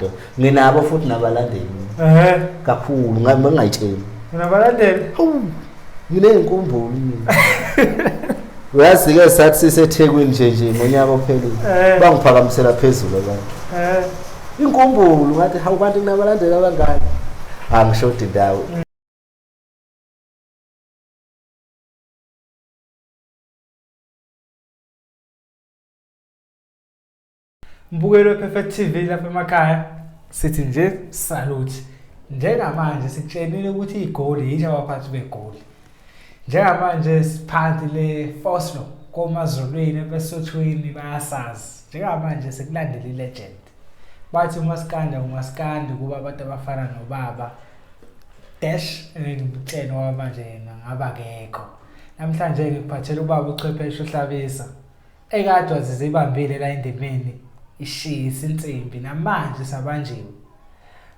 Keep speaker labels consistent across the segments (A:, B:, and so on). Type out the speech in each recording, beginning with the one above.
A: into. Nginabo futhi nabalandeli. Kakhulu ngingayitsheli.
B: Unabalandeli?
A: Hawu. Nginey'nkumbulo mina. Uyazi-ke sathi siseThekwini nje nje ngonyaka ophelile. Bangiphakamisela phezulu abantu. Inkumbulo ngathi hawu kanti kunabalandeli abangaka. Angishodi ndawo.
B: Mbukelo wePerfect TV lapha emakhaya sithi nje salute. Njengamanje sikutshenile ukuthi igoli yisho abaphathi begoli. Njengamanje siphansi le Foslo koMazulwini ebesothwini bayasazi. Njengamanje sekulandela ilegend. Bathi umaskandi umaskandi kuba abantu abafana nobaba dash engimtshene wamanje yena ngaba kekho. Namhlanje ngikuphathela ubaba uchwepheshe uHlabisa. Ekade wazizibambile la endimeni ishisa insimbi namanje sabanjiwe.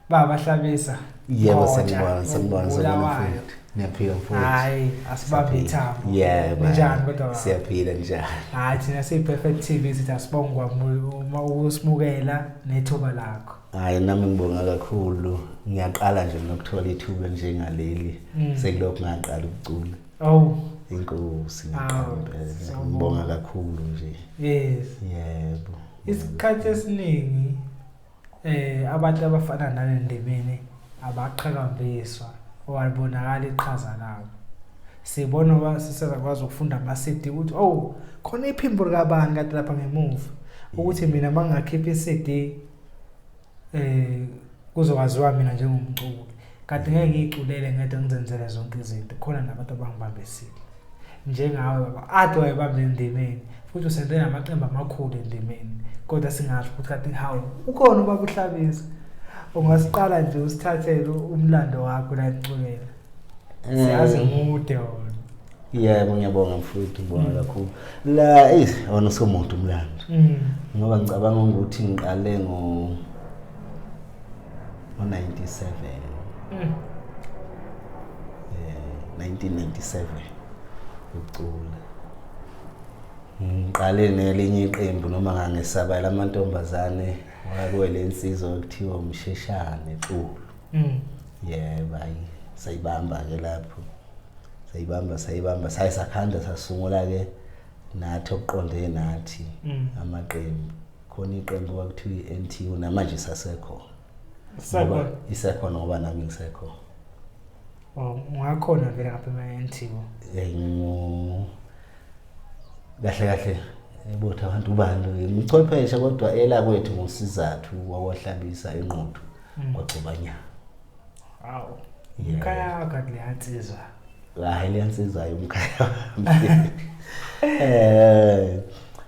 B: Baba Hlabisa.
A: Yebo sanibona sanibona sanibona mfowethu. Niyaphila mfowethu.
B: Hayi asibambe ithambo.
A: Yebo.
B: Ninjani kodwa baba?
A: Siyaphila njani?
B: Hayi thina siyi Perfect TV sithi asibonge uma ukusimukela nethuba lakho.
A: Hayi nami ngibonga kakhulu. Ngiyaqala nje nokuthola ithuba njengaleli. Sekulokhu ngaqala ukucula.
B: Oh.
A: Inkosi ngiyaqala impela. Ngibonga kakhulu nje.
B: Yes.
A: Yebo.
B: Isikhathi esiningi abantu abafana nale ndimeni abaqhakambiswa owalibonakala iqhaza labo. Sibona uba sisezakwazi ukufunda ama-CD ukuthi oh khona iphimbo likabani kade lapha ngemuva ukuthi mina uma ngingakhipha i-CD kuzokwaziwa mina njengomculi kade ngeke ngiyiculele ngedwa ngizenzele zonke izinto khona nabantu abangibambisile njengawe baba ade wayebambe endimeni futhi usenze namaqembu amakhulu endimeni kodwa singasho ukuthi kade hawu ukhona ubaba uHlabisa. Ungasiqala nje usithathele umlando wakho la emculweni. Siyazi mude wona.
A: Yebo ngiyabonga mfowethu ngibonga kakhulu. La eh wona usomuntu umlando. Ngoba ngicabanga ukuthi ngiqale ngo 97. 1997 ukucula. Ngiqale nelinye iqembu noma ngangesaba lamantombazane wakwele insizwa ekuthiwa umsheshane Xulu. Yebo hayi sayibamba ke lapho. Sayibamba saye sakhanda sasungula ke nathi okuqonde nathi amaqembu. Khona iqembu kwakuthiwa i-NTU namanje sasekhona.
B: Isekhona.
A: Isekhona ngoba nami ngisekhona.
B: Oh ungakhona vele ngapha ema-NTU.
A: Kahle kahle ebotha abantu ubani ngichwepheshe kodwa elakwethu ngosizathu wakwahlabisa inquthu kwagcobanya.
B: Hawu. Umkhaya wakho leyansizwa.
A: Hayi leyansizwa umkhaya wami.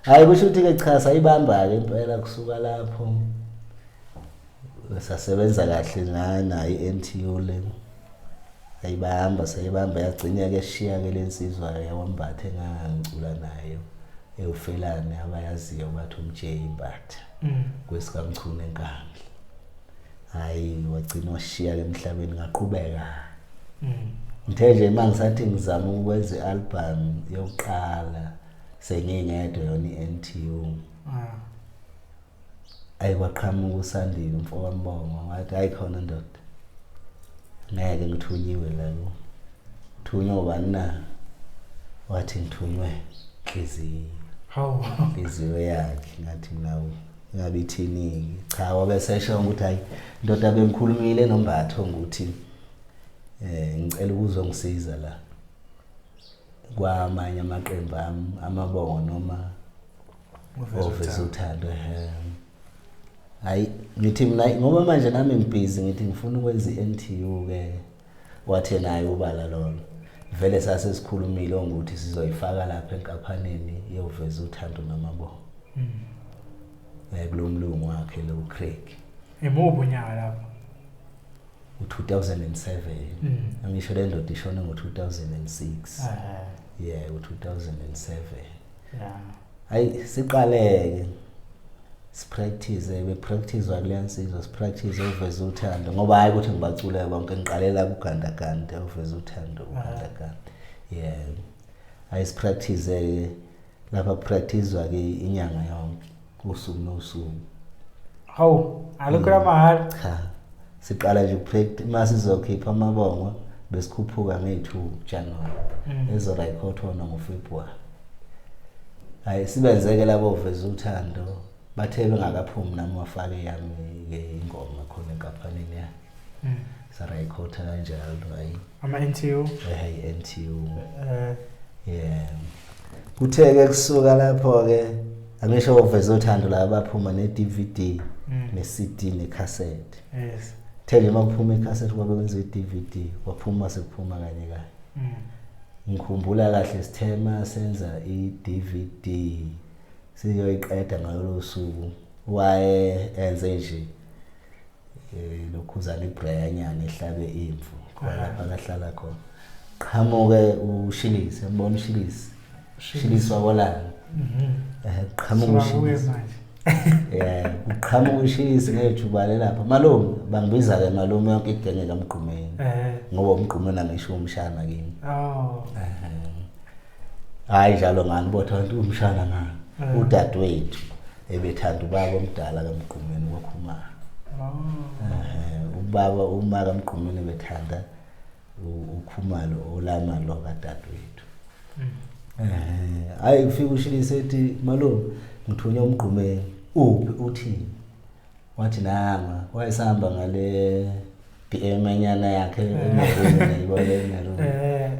A: Hayi kusho ukuthi ke cha sayibamba ke impela kusuka lapho. Sasebenza kahle nayo i-NTU le. Sayibamba sayibamba yagcina ke shiya ke lensizwa yakwambatha engangicula nayo ewufelane abayaziyo bathi umJ Mbatha kwesikamchunu eNkandla. Hayi wagcina washiya ke emhlabeni ngaqhubeka. Ngithe nje mangisathi ngizama ukwenza i-album yokuqala sengingedwa yona i-NTU. Ayikwaqhamuka uSandile umfowambongo wathi hayi khona ndoda. Ngeke ngithunyiwe la ku. Thunywa ubani na? Wathi ngithunywe inhliziyo.
B: Hawu.
A: Inhliziyo yakhe ngathi mina ngabe ithini? Cha wabesesho ukuthi hayi ndoda bengikhulumile nombatho ukuthi ngicela ukuzongisiza la kwamanye amaqembu ami amabongo noma oveza uthando. Hayi ngithi mina ngoba manje nami ngibhizi ngithi ngifuna ukwenza i-NTU ke wathe naye ubala lolo vele sase sikhulumile ukuthi sizoyifaka lapha enkampanini yoveza uthando namabongo. Kulomlungu wakhe lo Craig.
B: Imuphi unyaka lapho?
A: U2007. Angisho le ndoda ishone ngo2006. Yeah, u2007.
B: Yeah.
A: Hayi siqaleke. Sipractice be practice wakuleyansizwa sipractice oveza uthando ngoba hayi ukuthi ngibacule bonke ngiqalela kugandaganda oveza uthando ugandaganda. Yeah. Hayi sipractice lapha practicewa ke inyanga yonke usuku nosuku.
B: Hawu, alukho lamahhala.
A: Cha, siqala nje ukupractice uma sizokhipha amabongo besikhuphuka ngeyi-2 January. Ezorekhodwa ngoFebruary. Hayi, sibenzeke labo veza uthando, bathe bengakaphumi nami wafake yami-ke ingoma khona enkampanini yakhe. Sarekhotha kanjalo, hayi.
B: Ama-NTU.
A: Hayi, NTU. Yeah, kuthe-ke kusuka lapho-ke, angisho oveza uthando la baphuma ne-DVD ne-CD necassette. Kuthe nje uma kuphuma icassette kwabe kwenziwa i-DVD, kwaphuma sekuphuma kanye kanye. Ngikhumbula kahle sithema senza i-DVD, siyoyiqeda ngalolo suku, waye enze nje lokhuzana ibrayanyana ehlabe imvu khona lapha akahlala khona. Qhamuke uShilisi, yabona uShilisi, Shilisi wakolanga. Qhamuka
B: Suka kuye
A: uShilisi.
B: manje.
A: Yeah, kuqhamuka uShilisi ngejubane lapha. Malume, bangibiza ke malume yonke igenge kaMgqumeni. Ngoba uMgqumeni angisho umshana kimi. Hayi njalo ngani botha abantu umshana ngani. Udadewethu ebethanda ubaba omdala kaMgqumeni kwaKhumalo. Ubaba uma kaMgqumeni bethanda uKhumalo olama lo kadadewethu. Hayi ufika uShilisi ethi malume ngithunywa uMgqumeni. Uphi uthini? Wathi nanga, wayesahamba ngale BM enyana yakhe emeruni ngiyibona emeruni.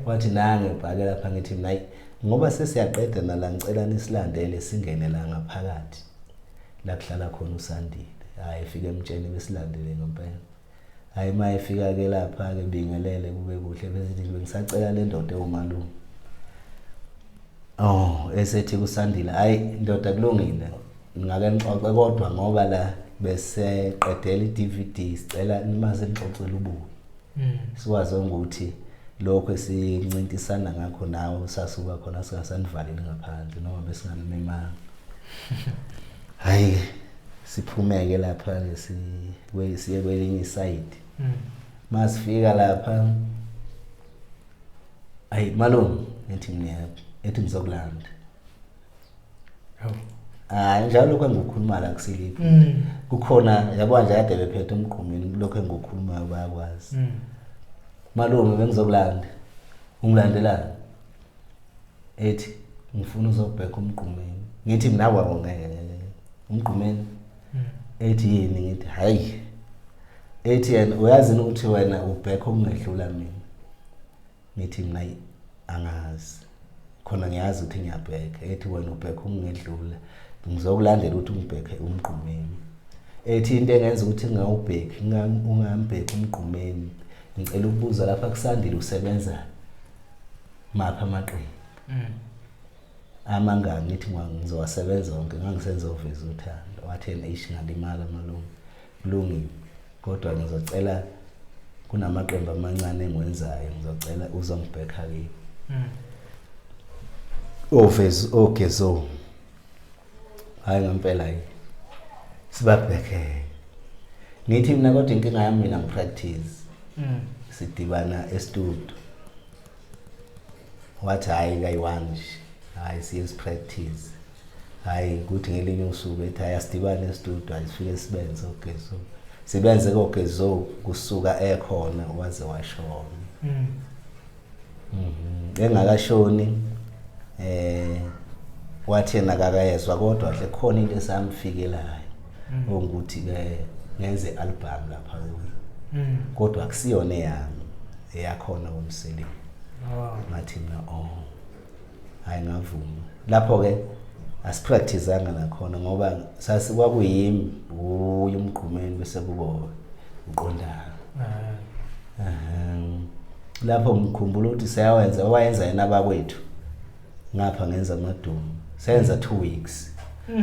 A: Wathi nange ebhake lapha, ngithi mina hayi ngoba sesiyaqeda nala, ngicela nisilandele singene la ngaphakathi la kuhlala khona uSandile. Hayi efika emtsheni besilandele ngempela. Hayi uma efika ke lapha ke bingelele kube kuhle, bese sithi bengisacela le ndoda ewumalume. Oh, esethi kuSandile, hayi ndoda kulungile, ngake nixoxe kodwa ngoba la bese qedela i-DVD, sicela nimase nixoxele ubuye. Sikwazi ukuthi lokho esincintisana ngakho nawe sasuka khona singasanivaleli ngaphandle noma besinganimemanga. Hayi siphumeke lapha ke siye kwelinye iside. Masifika lapha, ayi malume, ngithi ngiyaphi? Ethi ngizokulanda.
B: Hawu.
A: Hayi njalo lokho engukhuluma la kusiliphi. Kukhona yabo nje kade bephethe umgqumeni, lokho engukhulumayo bayakwazi. Malume bengizokulanda. Ungilandelani? Ethi ngifuna uzobheka umgqumeni. Ngithi mina wabo ngeke umgqumeni. Ethi yini? Ngithi hayi. Ethi yena uyazi ukuthi wena ubheka okungedlula mina. Ngithi mina angazi. Khona ngiyazi ukuthi ngiyabheka. Ethi wena ubheka okungedlula. Ngizokulandela ukuthi ungibheke umgqumeni. Ethi into engenza ukuthi ngingawubheki, ungambheki umgqumeni. Ngicela ukubuza lapha kuSandile usebenza maphi amaqembu? Amangaki? Ngithi ngizowasebenza wonke, ngangisenza oveza uthando. Wathi yena ish ngalimala malume. Kulungile. Kodwa ngizocela kunamaqembu amancane engiwenzayo, ngizocela uzongibheka kiwo. Ovezi ogezo. Hayi ngempela hayi. Sibabheke. Ngithi mina kodwa inkinga yami mina ngipractice. Sidibana e-studio. Wathi hayi kayi-one nje. Hayi siye sipractice. Hayi kuthi ngelinye usuku ethi hayi asidibane e-studio, hayi sifike sibenze ogezo. Sibenze kogezo kusuka ekhona waze washona. Engakashoni wathi yena akakayezwa kodwa hle khona into esamfikelayo ongukuthi ke ngenze album lapha kuyo. Kodwa akusiyona eyami, eyakhona umsebenzi. Ngathi mina oh hayi ngavuma. Lapho ke asipracticeanga nakhona ngoba sasi kwakuyimi uye umgqumeni bese kuba uqondana. Lapho ngikhumbula ukuthi siyawenza owayenza yena abakwethu ngapha ngenza amadumo. Senza 2 weeks.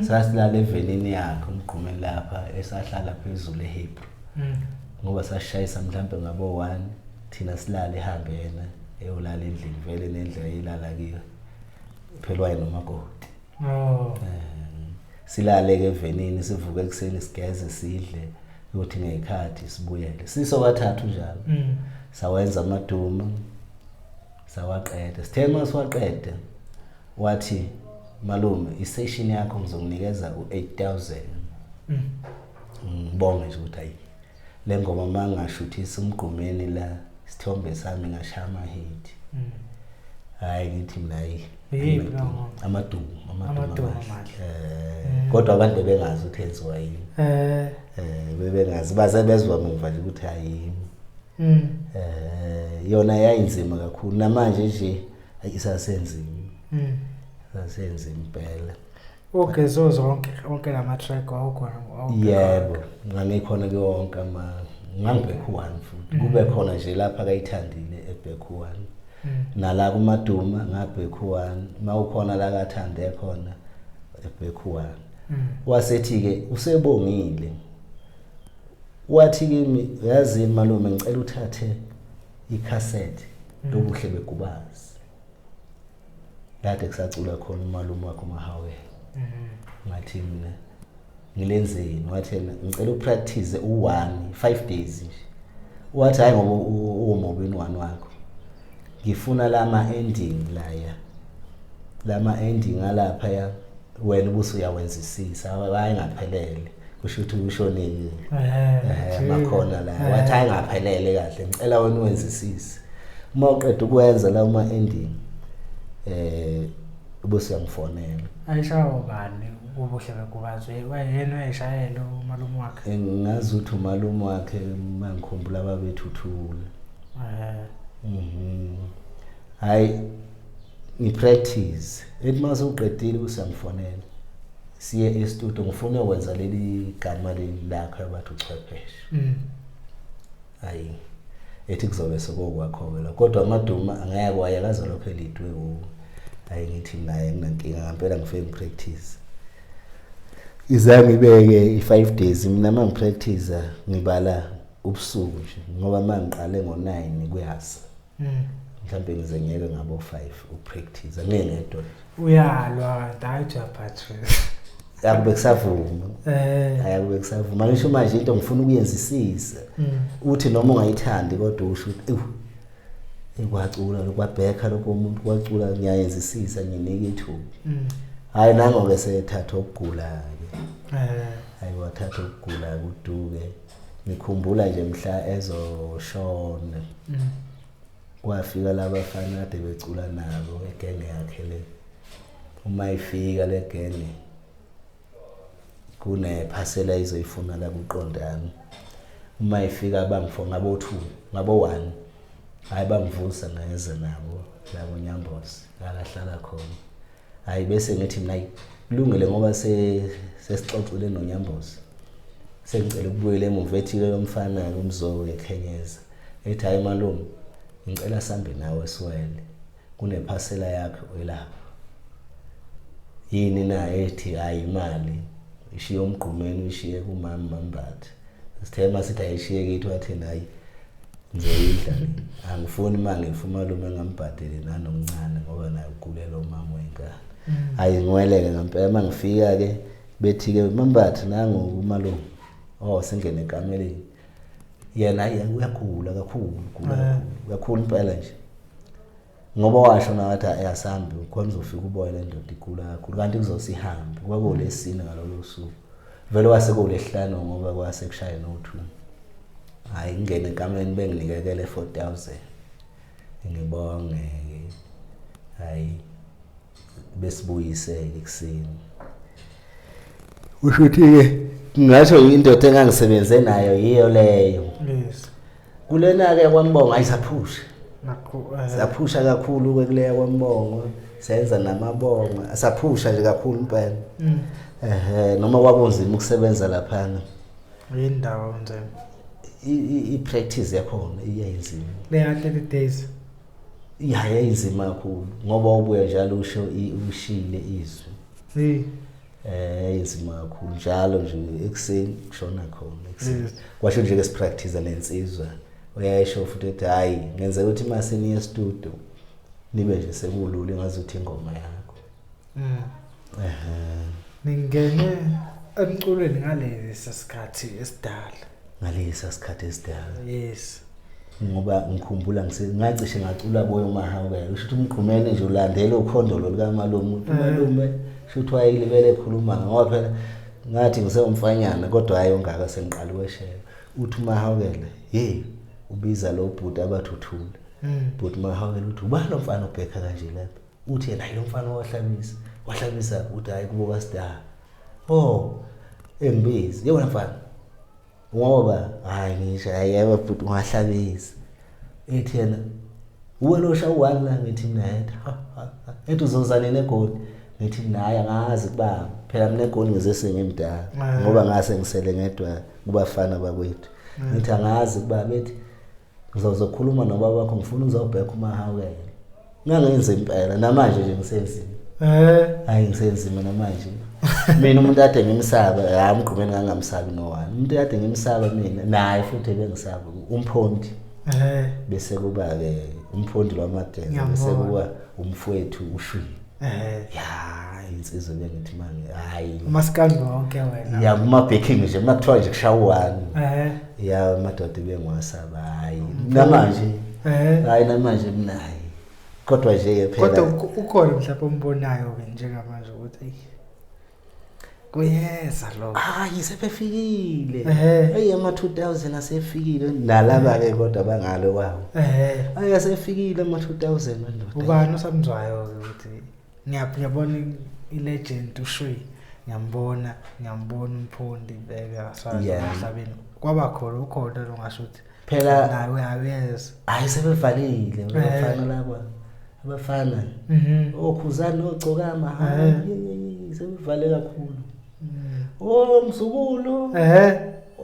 A: Sasilala evenini yakhe umgqumeni lapha esahlala phezulu eHebrew. Ngoba sashayisa mhlambe ngabo 1 thina silale ehambe yena eyolala endlini vele nendlela eyilala kiyo. Phela waye nomakoti. Silale ke evenini sivuke ekseni sigeze sidle uyothi ngekhathi sibuyele. Sisobathathu njalo. Sawenza amadumo sawaqeda. Sithe masiwaqeda wathi malume isession yakho ngizokunikeza u8000. Ngibonge nje ukuthi ayi le ngoma mangashuthisa umgqumeni la isithombe sami ngashaya amahit. Hayi ngithi mina hayi.
B: Yiphi leyo ngoma?
A: Amadumo,
B: Amadumo
A: amadumo
B: amahle.
A: Kodwa abantu bebengazi ukuthi yenziwa yini. Bebengazi baze bezwa muva nje ukuthi hayi. Yona yayinzima kakhulu namanje nje isasenzima. Isasenzima impela.
B: Okay, so zonke onke lama track wawukhona.
A: Yebo, ngangikhona kuwo wonke ama ngangibhekho one futhi. Kube khona nje lapha akayithandile ebhekho one. Nala kumaduma ngabhekho one. Mawukhona la kathande khona ebhekho one. Wasethi ke usebongile. Wathi kimi yazi malume ngicela uthathe icassette lobuhle begubazi. Kade kusacula khona umalume wakho uMahawe. Ngathi mina ngilenzeni, wathi yena ngicela upractice u1 5 days nje. Wathi hayi ngoba uwumobini one wakho. Ngifuna lama ending laya. Lama ending alapha ya wena ubusu uyawenzisisa hayi ngaphelele. Kusho ukuthi ushonile. Makhona la. Wathi hayi ngaphelele kahle ngicela wena uwenzisise. Uma uqeda ukwenza la uma ending ubusu uyangifonela.
B: Ayishawo bani ubuhle begubazi? Wayena uyayishayela umalume wakhe.
A: Ngazi ukuthi umalume wakhe mangikhumbula babethuthula. Hayi ngipractice. Ethi mase uqedile usangifonela. Siye e-studio ngifuna ukwenza leli gama leli lakho abathi uchwepheshe. Hayi ethi kuzobe sekukwakho ke lokho. Kodwa amaduma angeke wayeka azolokho elidwe u. Hayi ngithi naye nginankinga ngempela ngifike ngipractice. Izange ibeke i5 days mina mangipractice ngibala ubusuku nje ngoba mangiqale ngo9 kuyasa. Mhlawumbe ngize ngiyeke ngabo 5 upractice angeke ngedwa.
B: Uyalwa kanti hayi uyapatrice.
A: Akube kusavuma. Akube kusavuma. Ngisho manje into ngifuna ukuyenzisisa. Uthi noma ungayithandi kodwa usho ukuthi ekwacula lokwabheka lokho umuntu kwacula ngiyayenzisisa nginika ithuba. Hayi nango ke sethatha ukugula ke. Hayi wathatha ukugula kuduke. Ngikhumbula nje mhla ezoshona. Kwafika labafana kade becula nabo egenge yakhe le. Uma ifika le genge kunephasela izoyifuna la kuqondana. Uma ifika bangifo ngabo 2, ngabo 1. Hayi bangivusa ngeza nabo la kuNyambosi la kahlala khona. Hayi bese ngithi mina kulungile ngoba sesixoxile noNyambosi. Sengicela ukubuyela emuva ethi lo mfana umzowe eKhenyeza. Ethi hayi malume ngicela sambe nawe siwele. Kunephasela yakhe oyilapha. Yini na ethi hayi imali ishiye umgqumeni ishiye kumama Mambatha. Sithe masithi ayishiye kithi wathi nayi ngizoyidla mina. Angifuni imali ngifuna umalume engambhadeli nanomncane ngoba naye ugulela umama wengane. Hayi ngiweleke ngempela mangifika ke bethi ke Mambatha nangu umalume. Oh singene ekameleni. Yena uyagula kakhulu, ugula kakhulu. Uyakhula impela nje. Ngoba washo nawathi ayasambi khona uzofika ubone le ndoda igula kakhulu kanti kuzosihambe kwakulesine ngalolu suku. Vele wase kulesihlanu ngoba kwase kushaye no2. Hayi ngingene ekameleni benginikekele 4000. Ngibonge hayi besibuyise ekuseni. Usho ukuthi ke ngingasho indoda engangisebenze nayo yiyo leyo.
B: Yes.
A: Kulena ke kwambongo ayisaphusha.
B: Nakho
A: Saphusha kakhulu ke kuleya kwambongo senza namabongo asaphusha nje kakhulu impela. Noma kwakunzima ukusebenza lapha.
B: Indawo nje.
A: I practice yakhona iyayinzima.
B: Le 30 days.
A: Iyayinzima kakhulu ngoba ubuya njalo usho ushile izwi. Inzima kakhulu njalo nje ekseni kushona khona ekseni. Kwasho nje ke sipractice lensizwa. Uyayisho futhi ethi hayi ngenzeka ukuthi mase niye studio nibe nje sekulula ngazuthi ingoma yakho.
B: Ningene emculweni ngalesi sikhathi esidala.
A: Ngalesi sikhathi esidala.
B: Yes.
A: Ngoba ngikhumbula ngacishe ngacula kuye uMahawukela. Usho ukuthi umgqumene nje ulandela ukhondolo lika malume. Uthi umalume sho ukuthi wayelibele ekhuluma ngoba phela Ngathi ngisewumfanyana kodwa hayi ongaka sengiqala ukweshela. Uthi uMahawukela, hey, ubiza lo bhuti abathuthula. Bhuti Mahawukela uthi ubani lo mfana obhekha kanje lapha? Uthi yena hayi lo mfana wahlabisa. Wahlabisa uthi hayi kubo kaStar. Oh, engibizi. Yebo mfana. Ngoba hayi ngisho hayi yebo bhuti ungahlabisa. Ethi yena uwe lo sha u1 la ngithi mina ethi ethi uzoza nini eGoli? Ngithi mina hayi angazi kuba phela mina eGoli ngize sengimdala ngoba ngase ngisele ngedwa kubafana bakwethu. Ngithi angazi kuba bethi ngizozokhuluma nobaba wakho ngifuna uzobheka uMahawukela. Ngangenza impela namanje nje ngisenzima. Hayi ngisenzima namanje. Mina umuntu ade ngimsaba, hayi umgqumeni ngangamsabi no one. Umuntu ade ngimsaba mina naye futhi ebengisaba uMphondi. Bese kuba ke uMphondi lwaMageza bese kuba umfowethu uShwi. Ya insizwa bengithi manje hayi.
B: Umaskandi wonke wena.
A: Ya kuma backing nje makuthiwa nje kushaya u1. Ya amadoda bengiwasaba hayi. Namanje. Hayi namanje mina hayi. Kodwa nje ke phela.
B: Kodwa ukhona mhlawumbe ombonayo ke njengamanje ukuthi ey kuyeza lo.
A: Hayi sebefikile. Hey ama 2000 asefikile nalaba ke kodwa bangalo kwawo. Hayi asefikile ama 2000 ndoda.
B: Ubani osamzwayo ke ukuthi ngiyabona ilegend uShwi, ngiyambona uMphondi vele asazi emhlabeni. Kwaba khona ukhona longasho ukuthi
A: phela
B: naye uyabeza.
A: Hayi sebevalile abafana laba. Abafana. Okhuzani ogcokama hayi sebevale kakhulu. Oh mzukulu.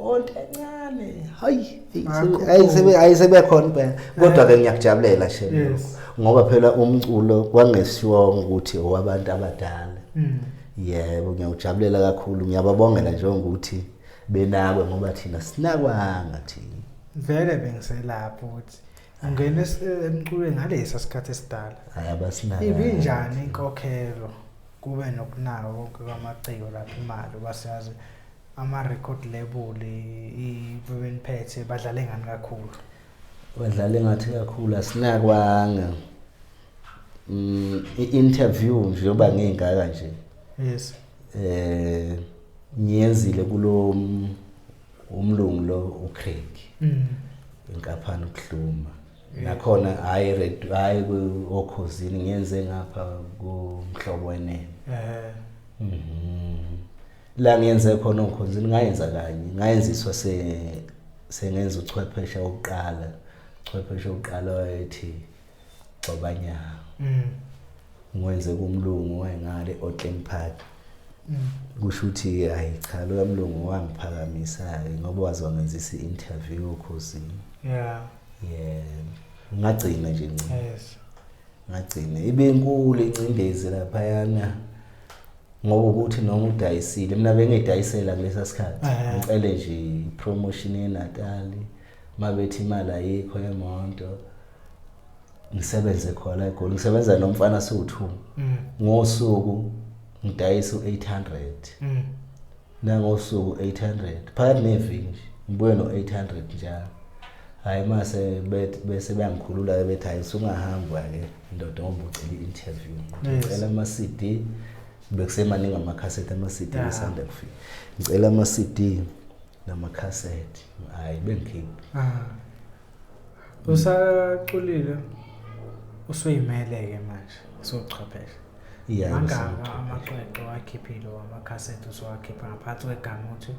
A: Onto encane. Hayi hayi sebekhona phela. Kodwa ke ngiyakujabulela shame. Ngoba phela umculo kwangesiwa ukuthi owabantu abadala. Yebo ngiyawujabulela kakhulu ngiyababongela njengokuthi benakwe ngoba thina sinakwanga thina.
B: Vele bengiselapho ukuthi ungena emculweni ngalesa sikhathi esidala.
A: Hayi abasinaka.
B: Ibinjani inkokhelo kube nokunaka konke kwamaciko lapha imali basiyazi ama record label ibeniphethe badlale ngani kakhulu?
A: Badlale ngathi kakhulu asinakwanga. I-interview njengoba ngingaka nje.
B: Yes.
A: Ngiyenzile kulo umlungu lo uCraig. Inkampani ukuhluma. Nakhona hayi red hayi okhosini ngiyenze ngapha kumhlobo wenene. La ngiyenze khona okhosini ngayenza kanye, ngayenziswa sengenza uchwepheshe oqala. Uchwepheshe oqala wayethi Xobanyana. Ngwenze kumlungu wayengale Oakland Park. Kusho ukuthi hayi cha lo mlungu wangiphakamisa ngoba waze wangenzisa i-interview okhosini.
B: Yeah.
A: Yeah. Ngagcina nje ngci.
B: Yes.
A: Ngagcina ibe inkulu incindezi lapha yana ngoba ukuthi noma udayisile mina bengidayisela kulesa sikhathi ngicele nje promotion yeNatal mabethi imali ayikho yemonto ngisebenze khona eGoli ngisebenza nomfana siwu2 ngosuku ngidayisa u800 nangosuku 800 phakathi neviki nje ngibuye no800 njalo. Hayi mase bese bayangikhulula bethi hayi usungahamba ke ndoda ngoba ucela i-interview. Ngicela ama CD bekusemaningi amakhasethi ama CD esanda kufika. Ngicela ama CD namakhasethi hayi bengikhipha.
B: Usaculile usuyimele ke manje usuchwepheshe. Mangaka amaqeqe wakhiphile wamakhasethi usuwakhipha ngaphansi kwegama uthi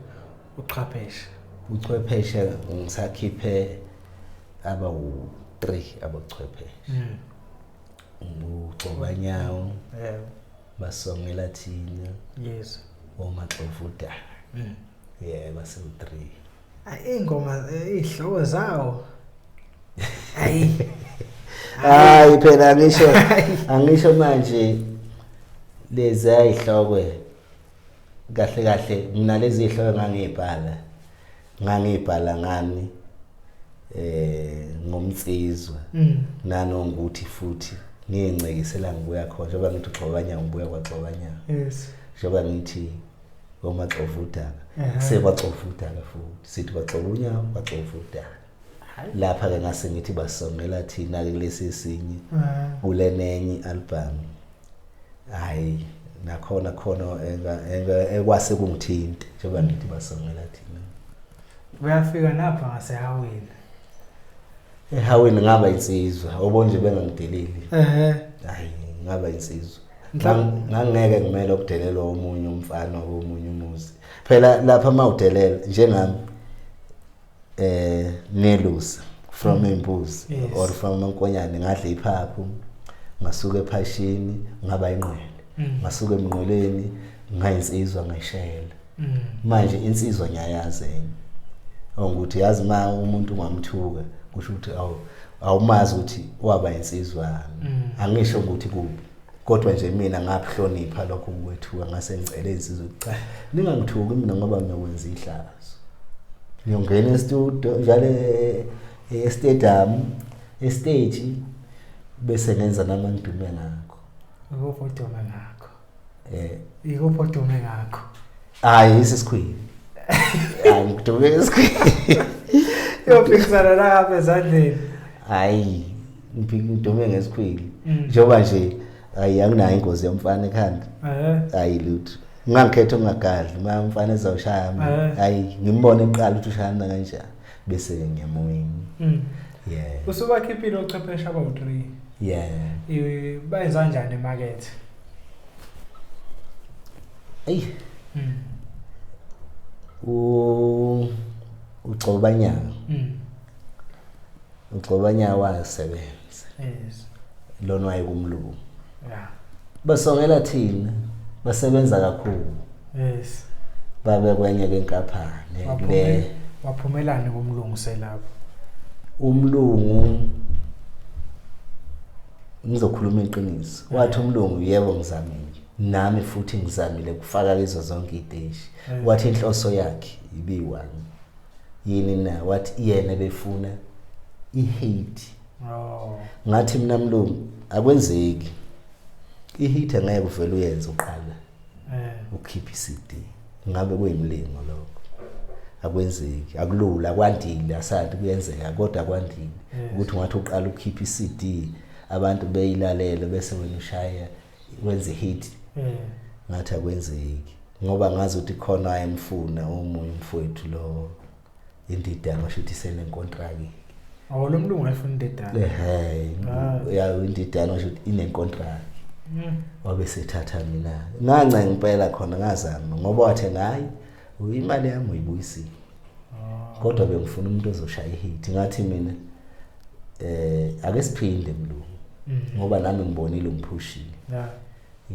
B: uchwepheshe.
A: Uchwepheshe ngisakhiphe aba u3 abachwepheshe. Uxobanyawo.
B: Yebo.
A: Basongela thina.
B: Yes.
A: OmaXovuda. Yebo basewu3.
B: Ingoma izihloko zawo. Hayi.
A: Hayi phela angisho manje lezi ayihlokwe kahle kahle mina lezi ihloko ngangibhala ngani ngomnsizwa nanonguthi futhi ngiyincekisela ngibuya khona njengoba ngithi uXhobanya ngibuya kwaXhobanya.
B: Yes.
A: Njengoba ngithi omaXovudaka sekwaXovudaka futhi sithi kwaXobunya kwaXovudaka. Lapha ke ngase ngithi basongela thina ke kulesi sinye kulenenye album. Hayi Nakhona khona ekwase kungithinta njengoba ngithi basongela thina.
B: Uyafika napha ngaseHawini.
A: Ehaweni ngaba insizwa, obo nje bengangideleli. Hayi, ngaba insizwa. Ngangeke ngimele ukudelelwa omunye umfana komunye umuzi. Phela lapha mawudelela njengami ngelusa from imbuzi or from ankonyane, ngadla iphaphu, ngasuka ephashini ngaba inqwele, ngasuka emnqweleni ngayinsizwa ngayishela. Manje insizwa ngiyayazi enye ongukuthi yazi ma umuntu ungamthuka kusho ukuthi awumazi ukuthi waba insizwana. Angisho ukuthi kubi, kodwa nje mina ngakuhlonipha lokho ukwethuka, ngase ngicela insizwa ukuthi cha, ningangithuki mina ngoba ngiyokwenza ihlazo. Ngiyongena e-studio njalo e-stadium, e-stage, bese ngenza nami ngidume ngakho.
B: Ikuphi odume ngakho? Ikuphi odume ngakho?
A: Hayi, isisikhwili. Hayi, ngidume ngesikhwili.
B: Uyophikisana lapha ezandleni.
A: Hayi, ngidume ngesikhwili. Njengoba nje hayi anginayo ingozi yomfana ekhanda. Hayi lutho. Ngangikhetha ungagadli, uma umfana ezoshaya mina. Hayi, ngimbone eqala ukuthi ushayana kanjani bese ngiyamoyini. Yeah.
B: Usubakhiphile ochwepheshe abawu-3.
A: Yeah.
B: Bayenza kanjani emakethe?
A: Ey. Ugcobanyanga. Ugcobanyanga wasebenza.
B: Yes.
A: Lona wayekumlungu.
B: Yeah.
A: Basongela thina, basebenza kakhulu.
B: Yes.
A: Babe kwenye ke inkampani le.
B: Waphumelani kumlungu selapho?
A: Umlungu, ngizokhuluma iqiniso, wathi umlungu yebo ngizamile nami futhi ngizamile kufaka kizo zonke iteshi. Wathi inhloso yakhe ibiwani yini na? Wathi yena befuna i-hit. Ngathi mina mlungu akwenzeki, i-hit angeke uvele uyenze uqala ukhiphe i-CD, ngabe kuyimlingo lokho. Akwenzeki, akulula, akwandile, asathi kuyenzeka kodwa akwandile ukuthi ungathi uqala ukhiphe i-CD abantu beyilalele bese wena ushaya wenze hit. Ngathi akwenzeki ngoba ngazi ukuthi khona ayemfuna omunye umfowethu lo indidane, washo ukuthi isenenkontraki.
B: Oh, lo mlungu wayefuna indidane.
A: Ehhe, ya, indidane washo ukuthi inenkontraki. Wabe sethatha mina, ngancenga impela khona, ngazama ngoba wathi hayi imali yami uyibuyisile, kodwa bengifuna umuntu ozoshaya i-hit. Ngathi mina ake siphinde mlungu ngoba nami ngibonile ungiphushile.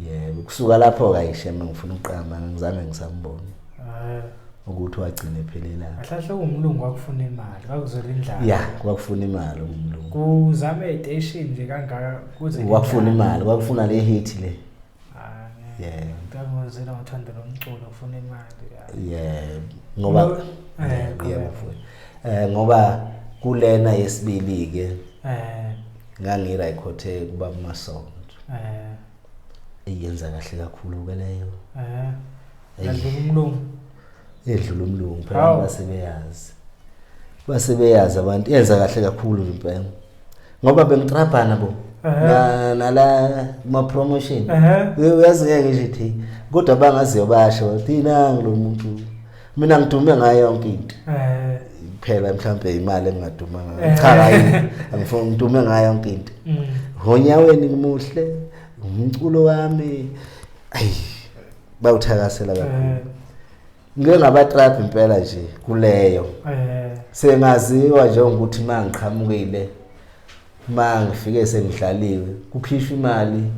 A: Yebo, kusuka lapho kayisheme ngifuna ukuqamba, ngizange ngisambona ukuthi wagcina ephelela.
B: Kahle umlungu wakufuna imali, kwakuzela indlala.
A: Ya, kwakufuna imali umlungu.
B: Kuzame station nje kangaka kuze
A: kwakufuna imali, kwakufuna le hit le.
B: Yeah. Ngangozela ngothando lomculo kufuna imali.
A: Yeah, ngoba yebo ngoba kulena yesibili ke ngangirekhothe kuba kumasonto. Iyenza kahle kakhulu ke leyo.
B: Yadlula umlungu.
A: Edlula umlungu phela basebeyazi. Basebeyazi abantu, yenza kahle kakhulu impela. Ngoba bengitrabhana bo. Nala kuma promotion. Uyazi ngeke ngisho ithi kodwa bangaziyo basho thina ngilomuntu. Mina ngidume ngayo yonke into. Phela mhlambe imali engingaduma ngayo. Cha hayi, angifuni ngidume ngayo yonke into. Honyaweni ngimuhle, umculo wami ayi bawuthakasela kakhulu. Ngike ngabatrap impela nje kuleyo. Sengaziwa nje ukuthi mangiqhamukile mangifike sengidlaliwe kukhishwa imali.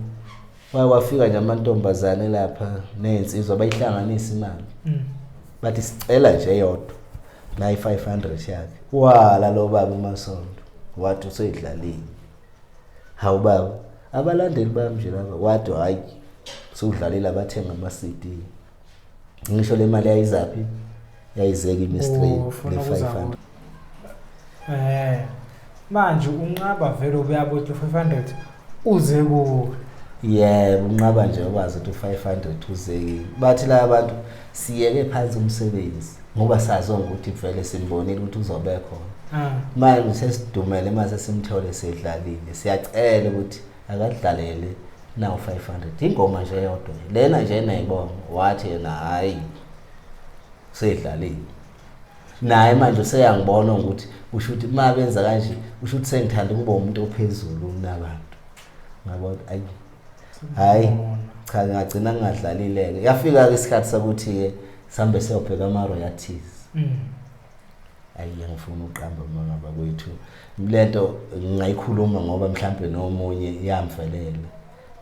A: Kwafika nje amantombazane lapha nezinsizwa bayihlanganisa imali. Bathi sicela nje eyodwa nayi 500 yakhe. Wala lo baba uMasonto wathi useyidlalile. Hawu baba, abalandeli bami nje laba wathi hayi sewudlalile abathenga ama CD. Ngisho le mali yayizaphi? Yayizeka imistry le 500.
B: Manje unqaba vele ubuyabuthi 500 uze kuwe.
A: Yebo, unqaba nje ukwazi ukuthi 500 uze kimi. Bathi la abantu siyeke phansi umsebenzi ngoba sazi ukuthi vele simbonile ukuthi uzobe khona. Manje sesidumele mase simthole sedlalile. Siyacela ukuthi akadlalele Nawu 500 ingoma nje eyodwa lena nje enayibonga. Wathi yena hhayi sedlalile naye manje useyangibona ukuthi usho ukuthi uma benza kanje usho ukuthi sengithanda ukuba umuntu ophezulu kunabantu. Ngabona ayi hayi cha, ngagcina ngingadlalile-ke. Yafika-ke isikhathi sokuthi-ke sihambe siyobheka ama-royalties. Ayi angifuni ukuqamba amanga bakwethu, lento ngingayikhuluma ngoba mhlampe nomunye iyamvelela.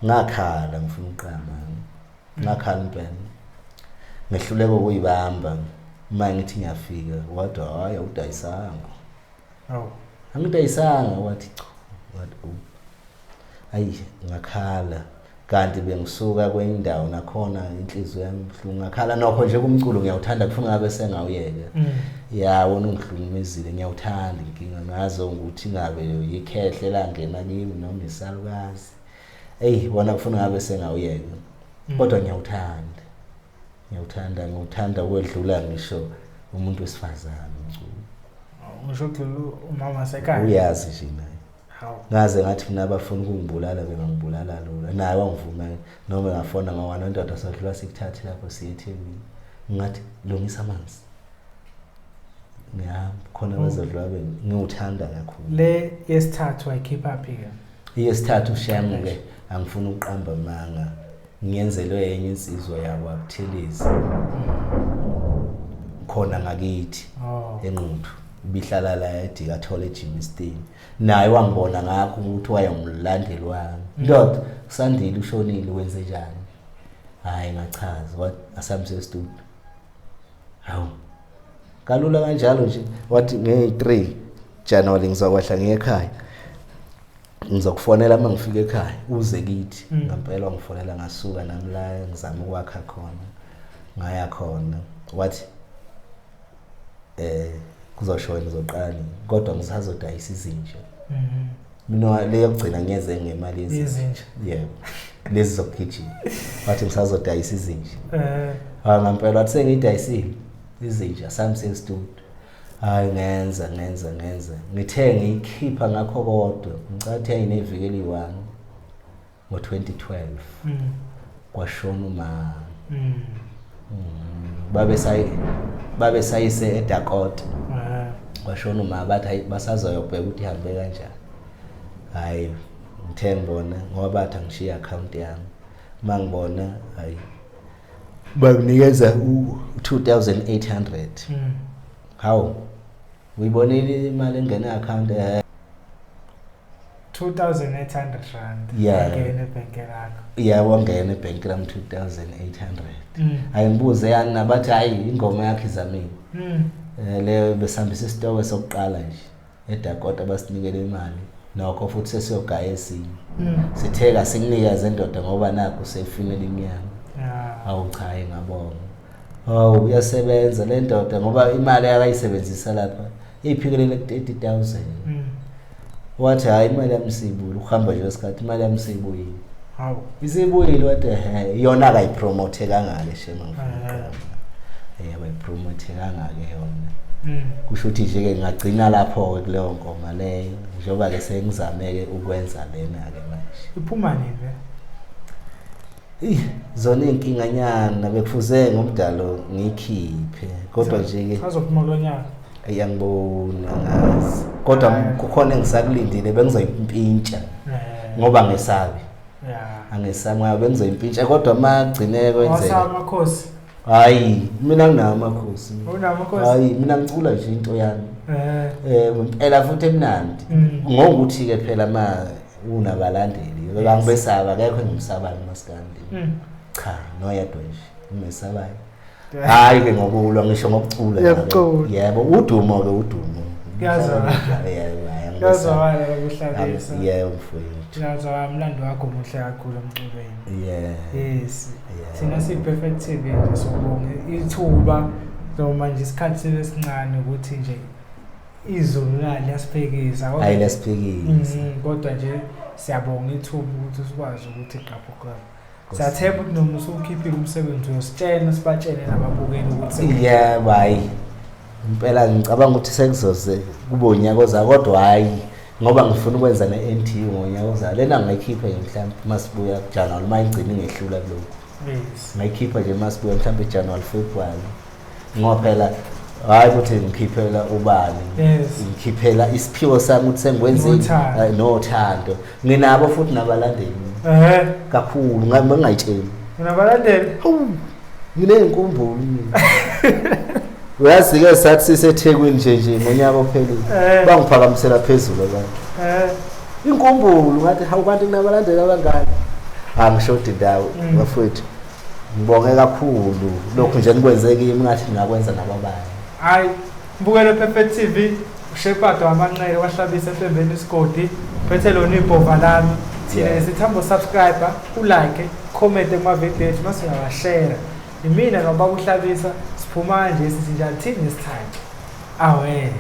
A: Ngakhala ngifuna ukuqamba, ngakhala impela, ngehluleka ukuyibamba. Uma ngithi ngiyafika wathi hhayi awudayisanga.
B: Awu.
A: Angidayisanga, wathi cha, wathi oh. Ayi ngakhala, kanti bengisuka kwenye indawo nakhona inhliziyo yami ibuhlungu, ngakhala. Nokho nje kumculo ngiyawuthanda, kufuna ngabe sengawuyeka. Ya wona ungihlukumezile, ngiyawuthanda. Inkinga ngazo ukuthi ngabe yikhehle langena kimi noma isalukazi, eyi wona kufuna ngabe sengawuyeka. Kodwa ngiyawuthanda, ngiyawuthanda, ngiwuthanda ukwedlula ngisho umuntu wesifazane umculo.
B: Ngisho ukudlula umama wasekhaya.
A: Uyazi nje naye.
B: Hawu.
A: Ngaze ngathi mina abafuna ukungibulala bengangibulala lula, naye wangivuma noma ngafona ngawana indoda sadlula sikuthathe lapho siye eThekwini, ngathi lungisa amanzi ngiyahamba khona. Bazodlula ngiwuthanda kakhulu.
B: Le yesithathu wayikhipha phi ke?
A: Yesithathu shame-ke angifuni ukuqamba amanga, ngiyenzelwe enye insizwa yakwaButhelezi khona ngakithi eNquthu, ibihlala la eDikathola eJimiston. Naye wangibona ngakho ukuthi wayengumlandeli wami. Ndoda usandile ushonile, wenze njani? Hhayi ngachaza, wathi asihambise e-studio. Hawu kalula kanjalo nje. Wathi ngeyi-3 January ngizokwehla ngiye ekhaya, ngizokufonela uma ngifika ekhaya uze kithi. Ngempela wangifonela, ngasuka nami la ngizama ukwakha khona, ngaya khona. Wathi kuzoshona ngizoqala nini, kodwa ngisazodayisa izinja. Mina le yokugcina ngiyeze ngemali yezinja.
B: Izinja.
A: Yebo, lezi zokugijima. Wathi ngisazodayisa izinja. Hayi ngempela wathi sengiyidayisile izinja, sami studio. Hayi ngenza ngenza ngenza, ngithe ngiyikhipha ngakho, kodwa ngicathi yayineviki eliyi-1 ngo-2012 kwashona umama. Babe sayise eDakota. Kwashona umama, bathi hayi basazoyobheka ukuthi ihambe kanjani. Hayi ngithe ngibona ngoba bathi angishiye i-account yami, uma ngibona hayi banginikeza u-2800. Hawu uyibonile imali engena e-account
B: 2800 rand.
A: Yeah.
B: Ngene ebhenki lakho.
A: Yebo, wangena ebhenki lami 2800. Hayi ngibuze yani nabathi hayi ingoma yakhe izamile. Leyo besihambisa isitoko sokuqala nje eDakota, basinikele imali nokho futhi sesiyogaya esinye. Sithe kasikunikeze indoda ngoba nakho seyifinela iminyaka. Awu cha ngabonga. Hawu uyasebenza le ndoda ngoba imali akayisebenzisa lapha iphikelele ku-30,000. Wathi hayi imali yami siyibuyile, ukuhamba nje kwesikhathi imali yami siyibuyile.
B: Hawu.
A: Isibuyile, wathi ehe yona akayipromote kangake shema ngifuna ukuqamba. Abayipromote kangake yona. Kusho ukuthi nje ke ngagcina lapho ke kuleyo ngoma leyo, njengoba ke sengizame ke ukwenza lena ke manje.
B: Iphuma nini le?
A: Ih, zona iy'nkinganyana bekufuze ngomdalo ngiyikhiphe, kodwa nje ke
B: Azophuma kulo nyaka.
A: Ayangiboni, angazi, kodwa kukhona engisakulindile bengizoyimpintsha ngoba ngesabi. Angesabi ngoba bengizoyimpintsha, kodwa uma kugcine kwenzeka.
B: Awasaba amakhosi.
A: Hayi mina nginawo amakhosi.
B: Unawo amakhosi?
A: Hayi mina ngicula nje into yami. Impela futhi emnandi. Ngokuthi ke phela ma unabalandeli bangibesaba, akekho engimsabayo umaskandi. Cha noyedwa nje ngimesabayo. Hayi ke ngokulwa ngisho ngokucula.
B: Uyakucula.
A: Yebo, udumo ke udumo.
B: Kuyazwakala.
A: Yebo, hayi angibesabi.
B: Kuyazwakala ukuhlabisa.
A: Yebo mfowethu.
B: Kuyazwakala, umlando wakho muhle kakhulu emculweni. Yes. Thina siyi-Perfect TV nje sobonga ithuba noma nje isikhathi sibe sincane ukuthi nje izulu la liyasiphekisa.
A: Hayi liyasiphekisa.
B: Kodwa nje siyabonga ithuba ukuthi sikwazi ukuthi qaphu qaphu. Siyathemba ukuthi noma usukhiphile umsebenzi uyositshela, sibatshele nababukeli ukuthi
A: Yebo hayi. Impela ngicabanga ukuthi sekuzoze kube unyaka ozayo, kodwa hayi Ngoba ngifuna ukwenza ne-NTU ngonyaka ozayo. Lena ngingayikhipha nje mhlawumbe masibuya kuJanuary, uma ingcina ingehlula kulokhu. Ngayikhipha nje masibuya mhlawumbe January, February. Ngoba phela hayi ukuthi ngikhiphela ubani, ngikhiphela isiphiwo sami ukuthi sengikwenzile nothando. Nginabo futhi nabalandeli. Kakhulu ngingayitsheli.
B: Unabalandeli?
A: Hawu, nginey'nkumbulo mina. Uyazi-ke sathi siseThekwini nje ngonyaka ophelile. Bangiphakamisela phezulu abantu. Inkumbulo ngathi hawu kanti kunabalandeli abangaka. Angishodi ndawo bafowethu. Ngibonge kakhulu lokhu nje nikwenze kimi ngathi ngingakwenza nakwabanye.
B: Hayi, mbukelo Perfect TV, uShepherd wamanxele wahlabisa empembeni isigodi, phethe lona ibhova lami. Thina sithanda subscribe, ulike, comment kuma video ethu mase uyawashare. Imina nobaba uHlabisa siphuma nje sithi njalo till next time. Awe.